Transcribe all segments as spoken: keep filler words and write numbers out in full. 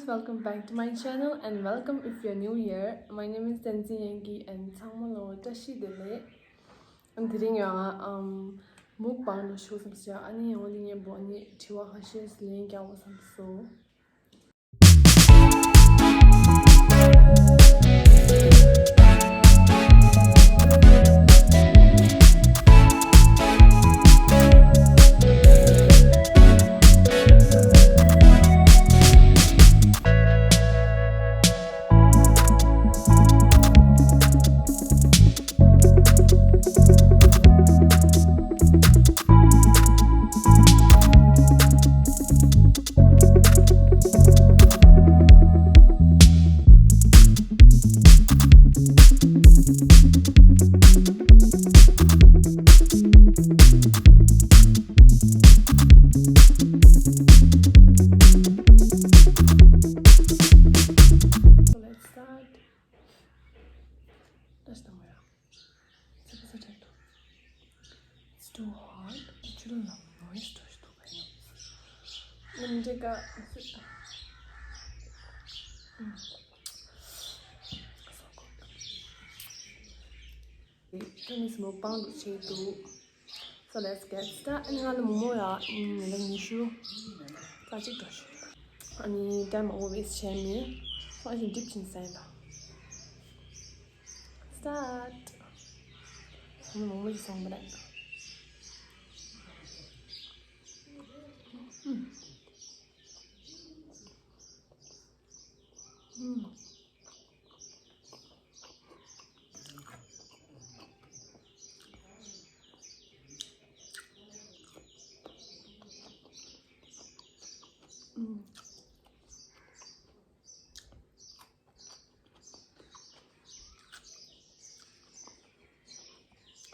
Welcome back to my channel and welcome if you're new here. My name is Tenzin Yangi and ཚང་མ་ལ་བཀྲ་ཤིས་བདེ་ལེགས། དེ་རིང་ཡང་ཨམ་མུག་བང་དུ་ཞུགས་བསམ་སོང་། ཨ་ནི་ཡང་འདི་ཉན་པོ་ཨ་ནི་དྲི་བ་ཁ་ཤས་ལན་རྒྱག་པ་བསམ་སོང་། So let's start. That's the way. It's too hard. It's too noise. Let me take a. Tennis mukbang to check too. So let's get started. ཨ་ནི་ང་ལ་མོག་མོག་ཡ་ཉི་ཟླ་ཉི་ཤུ་རྩ་གཅིག་འགྲོ་ཤོག་ཨ་ནི་time over waste བྱས་མེད། ཨ་ནི་འགྲིབ་ཅིང་ཟ་ཡིན་པ། Start. ཨ་ནི་མོག་མོག་ཅིག་སོང་པ་རེད།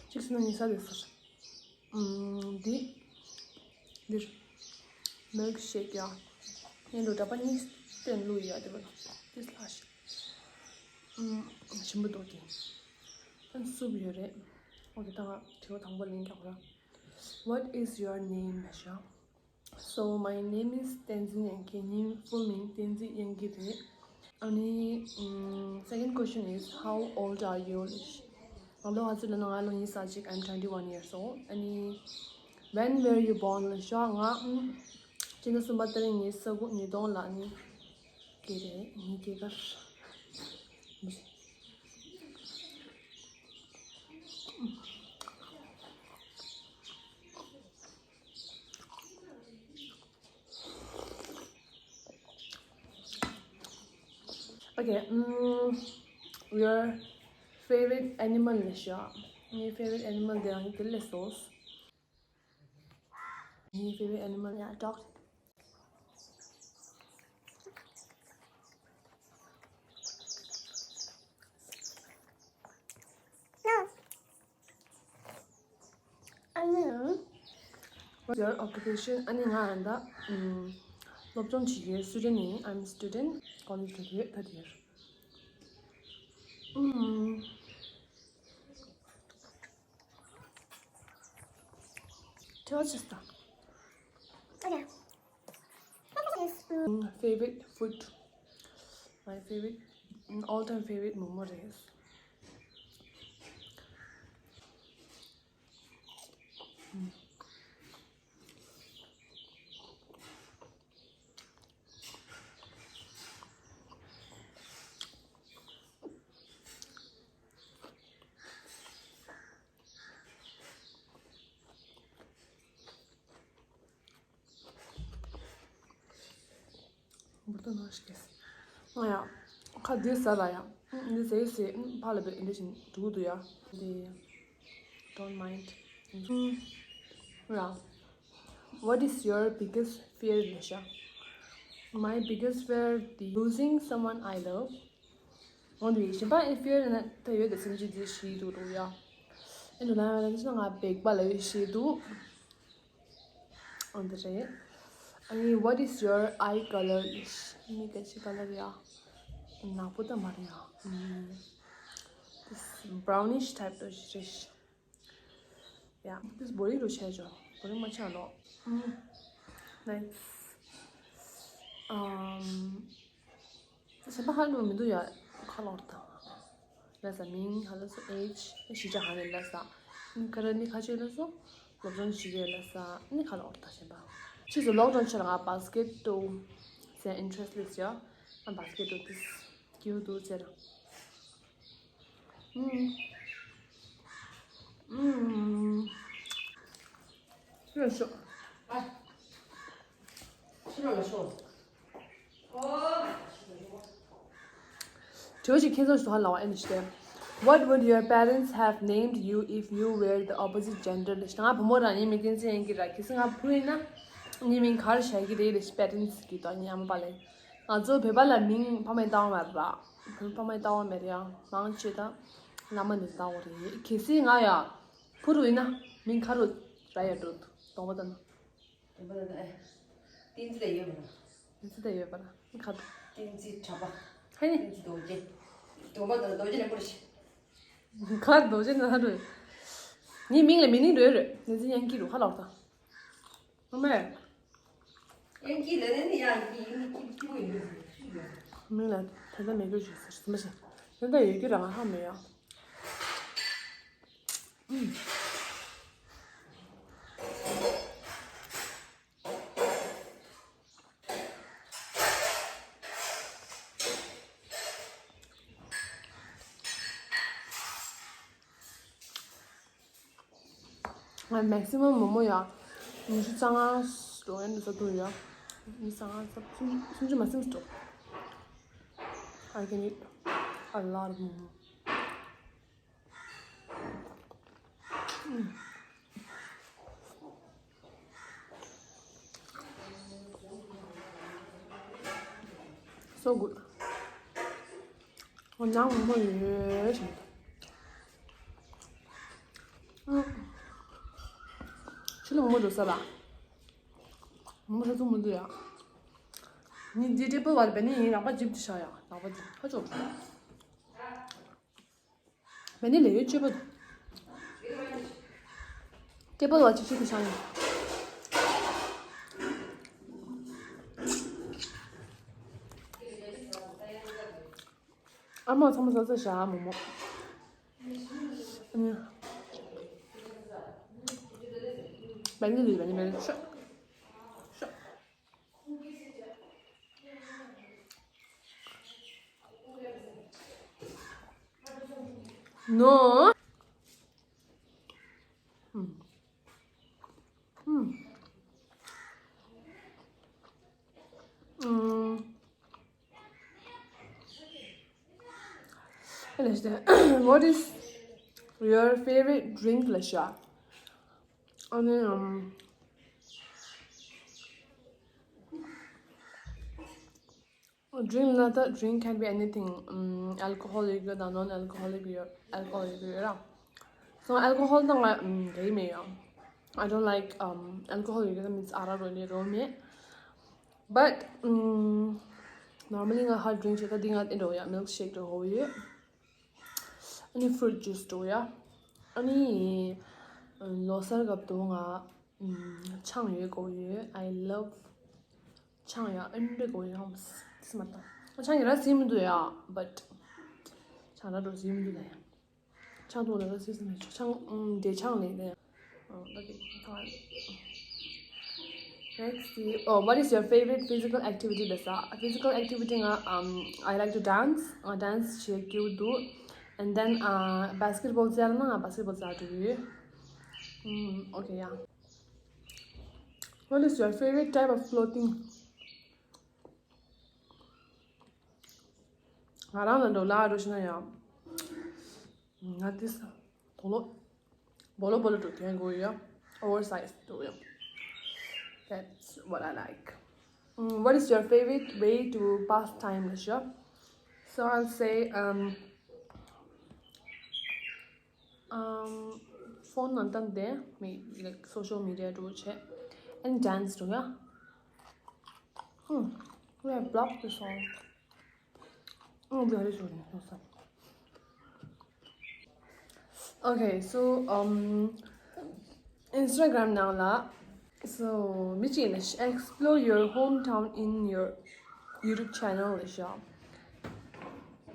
གཅིག་སུ་ན་ཉི་ས་རེད་ཟེར། ཨམ། འདི་འདིར་milkshake ཡ། ཡན་དུ་འདྲ་པ་གཉིས་བསྟན་བླུགས་ཡ། དེ་བ་ལ་ཏིས་ལྷག་ཤིག་ཨམ། ཞིམ་པོ་འདུག་དེ། ཨན་སུབ་ཡོད་རེད། ཨོ་ཁེ། ད་ང་དྲི་བ་དང་པོ་ལན་རྒྱག་ར། What is your name? ལ་ཤ། So my name is Tenzin Yangki. ངའི་full name Tenzin Yangki རེད། ཨ་ནི་ཨམ། second question is how old are you? ལ་ཤ། ང་ལོ་ང་ཚོ་ལ་ན་ང་ལོ་ཉི་ཤུ་རྩ་གཅིག I'm twenty one years old. ཨ་ནི་when were you born? ལ་ཤ། ང་ཨམ། སྤྱི་ཟླ་གསུམ་པ་ཏ་རིག་ཉི་ཤུ་རྩ་དགུ་ཉིས་སྟོང་ལ་ནི་སྐྱེས་རེད། ངའི་སྐྱེས་སྐར། Okay, mm, your favorite animal ལ་ཤ། ངའི་favorite animal དེ་རང་གི་ལས་སོ། ངའི་favorite animal ཡ་dog. ཨ་ནི། What's your occupation? ཨ་ནི་ང་ད་ཨམ། སློབ་སྦྱོང་བྱེད་ཀྱི་student ཡིན། I'm student. College འགྲོ་གི་ཡོད་ད་དེར། ཨམ། དྲི་བ་ཅི་ལྟ། Okay. What is, mm, favorite food? My favorite, mm, all time favorite མོག་མོག་རེད། འབུར་ཏོ་ནང་ཞིག་གེ། ང་ཡ། ཁ་འདི་ཟ་ལ་ཡ། འདི་ཟ་ཡི་ཟེ། ཕ་ལ་བེ་འདི་བཞིན་འགྲོ་གི་འདུག་ཡ། འདི། Don't mind. ཡ། What is your biggest fear? ལ་ཤ། My biggest fear is losing someone I love. འོན་ཏེ་གཞན་པ་ཨེ་fear ན་ད་ཡོད་དེ་སེམས་ཅན་དེ་ཤི་འདུག་འདུག་ཡ། ཨེ་འདུག་ན་ཡ་ན་ང་བེག་པ་ལ་ཡོད་ཤི་འདུག་འོན་ཏེ་རེད། ཨ་ནི། What is your eye color? མིག་ག་ཅི་color ཡ། ནག་པོ་ད་མ་རེད་ཡ། This brownish type ད་ཞིག་རེད། Yeah, this boring རུ་ཆད་ཅོ། Boring མ་ཆགས་ནོ། Nice. Um, གཞན་པ་ཧ་ལས་མི་འདུག་ཡ། ཁ་ལོག་དང་། ལ་ས་མིང་ཧ་ལ་སོ་ཨེ་ཇི་ཤི་ཅ་ཧ་ལ་ལ་ས། ཁ་ར་ནི་ཁ་ཆོས་ལ་སོ། སློབ་སྦྱོང་ཞིག་ཡོད་ལ་ས་ནི་ཁ་ལོག་དང་གཞན་པ། ཕྱིས་སུ་ལོག་ཀྲོན་ཆེ་ལ་ང་བཱ་སི་ཀེ་ཊི་ཏོ་ཟེར་ཨིན་ཊི་རེ་སི་ཊི་ལེགས་ཡ། ང་བཱ་སི་ཀེ་ཊི་ཏོ་ཏིས་ཀྱིའུ་ཏུ་ཟེར། ཨུམ། ཨུམ། ཤོ་ཤོ། ཨ། ཤི་རོ་ལ་ཤོ། ཨོ། དྲི་བ་ཞིག་ཁྱེད་ཚོར་ཞུ་ཧ་ལ་བ་ཨེ་ནི་ཤི། What would your parents have named you if you were the opposite gender? ལ་ཤི་ང་བུ་མོ་རང་ཡིན་མི་ཀིན་ཙི་ཡན་གི་ར་ཁི་སི་ང་བུ་ཡིན་ན་ངའི་མིང་གར་བྱ་གི་རེད་ལ་ཤི་པེ་རེན་སི་གི་ཏོ་ཉི་ཨ་མ་པ་ལེ། ང་ཚོ་བོད་པ་ལ་མིང་ཕ་མས་བཏང་བ་མ་རེད་ར། བོད་ཕ་མས་བཏང་བ་མེད་རེད་ཡ། མང་ཆེ་ད་བླ་མ་ནས་བཏང་བ་རེད། གལ་སྲིད་ང་ཡ་བུ་རུ་ཡིན་ན་མིང་ག་རུ་ར་ཡ་འགྲོ་གདོང་པ་ལྟ་ན། གདོང་པ་ལྟ་ན་ཨེ། ཏིན་ཙི་ལ་ཡོད་པ་ན། ཏིན་ཙི་ལ་ཡོད་པ་ན་ཁ། ཏིན་ཙི་གྲྭ་པ། ཧེ་ནི། ཏིན་ཙི་རྡོ་རྗེ། གདོང་པ་ལྟ་ན་རྡོ་རྗེ་རིན་པོ་ཆེ། ཁ་རྡོ་རྗེ་ན་རུ། ངའི་མིང་ལ་མི་ནི་རོས་རོས་ནི་ཙི་ཡང་ཀི་རུ་ཧ་ལོག་ད། ཨ་མས། ཡང་ཀི་ལ་ནི་ཡང་ཀི་ཡིན་ཀི་ཀི་བོ་ཡིན་ལུགས་ཞུ་ཡོད། མིང་ལ་ད་ལྟ་མེད་དགོས་ཞུ་ཟེར་སི་མ་ཤེས། ད་ལྟ་ཡོད་ཀྱི་རང་ཧ་མེད་ཡ། ང་maximum མོག་མོག་ཡ། ཉི་ཤུ་རྩ་ལྔ་འགྲོ་ཡན་དུ་ས་དུ་ཡ། ཉི་ཤུ་རྩ་ལྔ་རྩ་སུམ་ཅུ་མ་ཟིན་འགྲོ། I can eat a lot of momo. So good. ང་མོག་མོག་ཡོད་བཞིན། ཕྱི་ལ་མོག་མོག་འགྲོ་ས་ལ། མོག་མོག་ས་ཚུགས་མི་འདུག་ཡ། ནི་འདི་ཊེ་བལ་བར་བེ་ནི་ཡིན། རག་པ་ཇིབ་ཏུ་བཞག་ཡ། རག་པ་ཇིབ་ཧ་ཅོག་བེ་ནི་ལས་ཡོད་སྤྱོད་པ། ཊེ་བལ་བ་ཅིག་ཅིག་ཏུ་བཞག་ཡ། ཨ་མ་ཚང་མ་ཟ་ཟ་བཞག་མོག་མོག་བེ་ནི་ལས་བེ་ནི་བེ་ནི་ཤ་ཤ། No. Mm. Mm. Mm. What is your favorite drink, Lasha? I mean, um, drink, not that drink can be anything. Um, alcoholic དང་non-alcoholic ཡོད། Alcoholic ཡོད་ར། So alcohol དང་ང་ཨམ་དེ་མེད་ཡ། I don't like um alcohol ཡོད་ཀྱི་ད་མིན་ཨ་རག་རོ་ནི་རོ་མེད། But um normally ང་hard drink བྱེད་ད་འདི་ང་དེ་འགྲོ་ཡ། Milkshake འགྲོ་ཡོད། ཨ་ནི་fruit juice འགྲོ་ཡ། ཨ་ནི་ལོ་གསར་སྐབས་དུ་ང་ཆང་ཡོད་གོ་ཡོད། I love ཆང་ཡ་ཨེ་འདྲ་གོ་ཡང་སི་མ་ཏང་། ཆང་ཡ་ར་སི་མི་འདུག་ཡ། But ཆང་ར་འགྲོ་སི་མི་འདུག་ད་ཡ། ཆང་འཐུང་ལ་ར་སི་སི་མི་ཆོག་ཆང་འདྲེ་ཆང་ལེ་ལེ། Next, oh, what is your favorite physical activity? ལ་ས་physical activity ང་um I like to dance. ང་dance བྱེད་ཀྱི་འདུག And then uh basketball ཟེར་ན་ང་basketball ཟ་འགྲོ་གི་ཡོད། Okay, yeah. What is your favorite type of clothing? ང་རང་ལ་འགྲོ་ལ་འགྲོ་ཤི་ན་ཡང་། ང་དེ་ས་དོ་ལོ། བོ་ལོ་བོ་ལོ་འགྲོ་གན་གོ་ཡ། Oversize འགྲོ་ཡ། That's what I like. Mm, what is your favorite way to pass time, Lasha? So I'll say, um, Um, phone ནང་བཏང་སྟེ་མི་like social media འགྲོ་བྱེད། And dance འགྲོ་ཡ། Hmm, we have blocked this one. Oh, very sorry. Okay, so um, Instagram ནང་ལ། So མི་གཅིག་ནས་explore your hometown in your YouTube channel ལ་ཤོག་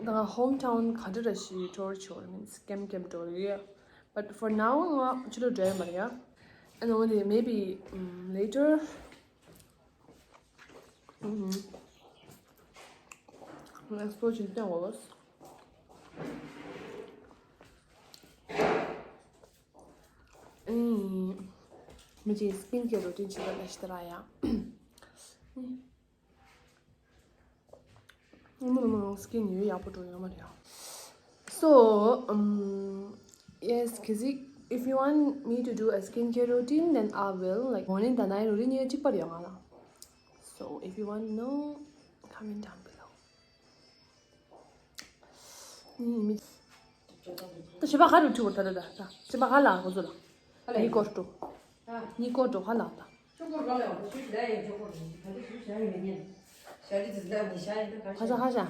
ད་ང་ཧོམ་ཊའུན་ག་འདྲ་ར་ཞིག་ཊུར་བྱེད་འོ་ར་མིན་སི་ཀེམ་ཀེམ་འགྲོ་རེད། But for now ང་ཕྱི་ལོགས་འགྲོ་ཡ་མ་རེད་ཡ། And only maybe um, later ང་ཨེགས་པོ་ལོར་བྱེད་སྟོན་འོ་ལོས། ཨེ། མི་ཅིག་སི་ཀིན་ཀེར་རུ་ཊིན་བྱེད་པ་ལ་ཤི་ད་ར་ཡ། མི་མང་སི་ཀིན་ཡོད་ཡག་པོ་འགྲོ་ཡོད་མ་རེད་ཡ། So, um, yes, Kizik, if you want me to do a skincare routine, then I will. Like, morning དང་night routine གཉིས་གཅིག་པ་རེད་ཡ་ང་ལ། So, if you want to know, comment down below. ད་ཞི་བ་ག་རུ་ཐུག་ད་ད་ད་ད་ཞི་བ་ག་ལ་གོ་ཚོ་ལ། ནི་ཀོར་ཏོ། ནི་ཀོར་ཏོ་ག་ལ་ད། ཁ་ཤ་ཁ་ཤ།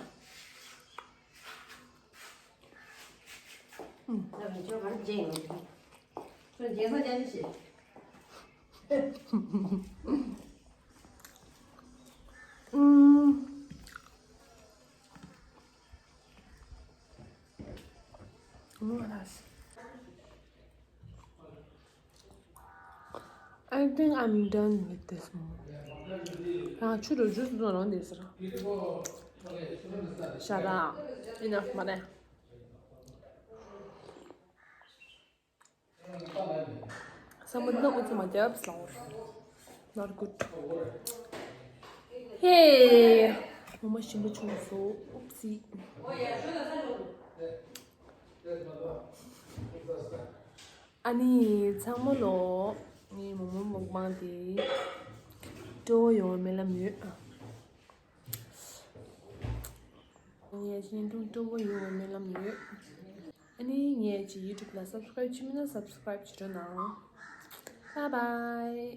I think I'm done with this one. ང་ཆུ་རུ་ཇུས་བཟོ་རང་དེ་ཟེར། Shut up. Enough མ་རེད། ས་མུ་ན་ཨུ་ཚུགས་མ་རྒྱབ་སོང་། Not good. Hey. ངོ་མ་ཞིམ་པོ་བྱུང་སོང་། Oopsie. ཨ་ནི་ཚང་མ་ལོ། ངའི་མོག་མོག་མོག་པང་དེ་སྤྲོ་བོ་ཡོང་བའི་སྨོན་ལམ་ཡོད། ངའི་ཅིན་ཀྲུང་སྤྲོ་བོ་ཡོང་བའི་སྨོན་ལམ་ཡོད། ཨ་ནི་ངའི་ཅི་ཡུ་ཊུབ་ལ་སབ་སི་ཀ་རེབ་བྱེད་མིན་ན་སབ་སི་ཀ་རེབ་བྱེད་རོགས་གནང་། Bye bye.